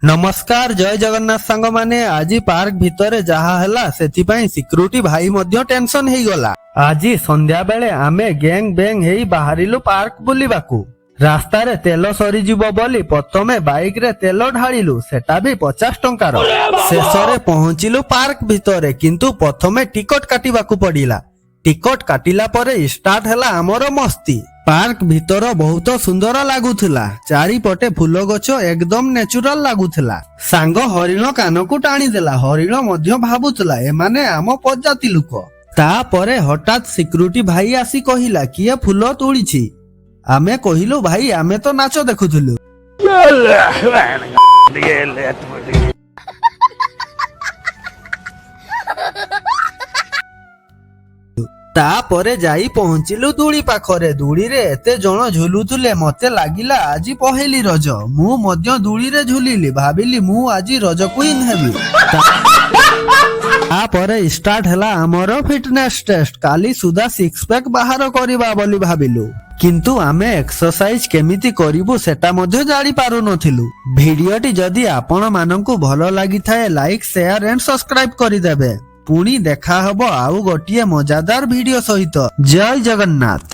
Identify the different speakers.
Speaker 1: ନମସ୍କାର, ଜୟ ଜଗନ୍ନାଥ ସାଙ୍ଗମାନେ। ଆଜି ପାର୍କ ଭିତରେ ଯାହା ହେଲା, ସେଥିପାଇଁ ସିକ୍ୟୁରିଟି ଭାଇ ମଧ୍ୟ ଟେନସନ ହେଇଗଲା। ଆଜି ସନ୍ଧ୍ୟା ବେଳେ ଆମେ ଗ୍ୟାଙ୍ଗ ବ୍ୟାଙ୍ଗ ହେଇ ବାହାରିଲୁ ପାର୍କ ବୁଲିବାକୁ। ରାସ୍ତାରେ ତେଲ ସରିଯିବ ବୋଲି ପ୍ରଥମେ ବାଇକ ରେ ତେଲ ଢାଳିଲୁ, ସେଟା ବି 50 ଟଙ୍କାର। ଶେଷରେ ପହଞ୍ଚିଲୁ ପାର୍କ ଭିତରେ, କିନ୍ତୁ ପ୍ରଥମେ ଟିକଟ କାଟିବାକୁ ପଡିଲା। ଟିକଟ କାଟିଲା ପରେ ଷ୍ଟାର୍ଟ ହେଲା ଆମର ମସ୍ତି। ପାର୍କ ଭିତର ବହୁତ ସୁନ୍ଦର ଲାଗୁଥିଲା। ଚାରିପଟେ ଫୁଲ ଗଛ, ଏକଦମ ନ୍ୟାଚୁରାଲ ଲାଗୁଥିଲା। ସାଙ୍ଗ ହରିଣ କାନକୁ ଟାଣିଦେଲା। ହରିଣ ମଧ୍ୟ ଭାବୁଥିଲା, ଏମାନେ ଆମ ପ୍ରଜାତି ଲୋକ। ତାପରେ ହଠାତ୍ ସିକ୍ୟୁରିଟି ଭାଇ ଆସି କହିଲା, "କିଏ ଫୁଲ ତୋଳିଛି?" ଆମେ କହିଲୁ, "ଭାଇ, ଆମେ ତ ନାଚ ଦେଖୁଥିଲୁ।"
Speaker 2: ଟିକେ।
Speaker 1: ତାପରେ ଯାଇ ପହଞ୍ଚିଲୁ ଦୋଳି ପାଖରେ। ଦୋଳିରେ ଏତେ ଜଣ ଝୁଲୁଥିଲେ, ମତେ ଲାଗିଲା ଆଜି ପହିଲି ରଜ। ମୁଁ ମଧ୍ୟ ଦୋଳିରେ ଝୁଲିଲି। ଭାବିଲି ମୁଁ ଆଜି ରଜ କୁଇନ୍ ହେବି। ତାପରେ ଷ୍ଟାର୍ଟ ହେଲା ଆମର ଫିଟନେସ ଟେଷ୍ଟ। କାଲି ସୁଦ୍ଧା ସିକ୍ସ ପ୍ୟାକ୍ ବାହାର କରିବା ବୋଲି ଭାବିଲୁ, କିନ୍ତୁ ଆମେ ଏକ୍ସରସାଇଜ କେମିତି କରିବୁ, ସେଟା ମଧ୍ୟ ଜାଣି ପାରୁନଥିଲୁ। ଭିଡିଓଟି ଯଦି ଆପଣ ମାନଙ୍କୁ ଭଲ ଲାଗିଥାଏ, ଲାଇକ୍, ସେୟାର ଆଣ୍ଡ ସବସ୍କ୍ରାଇବ କରିଦେବେ। ପୁଣି ଦେଖା ହବ ଆଉ ଗୋଟିଏ ମଜାଦାର ଭିଡିଓ ସହିତ। ଜୟ ଜଗନ୍ନାଥ।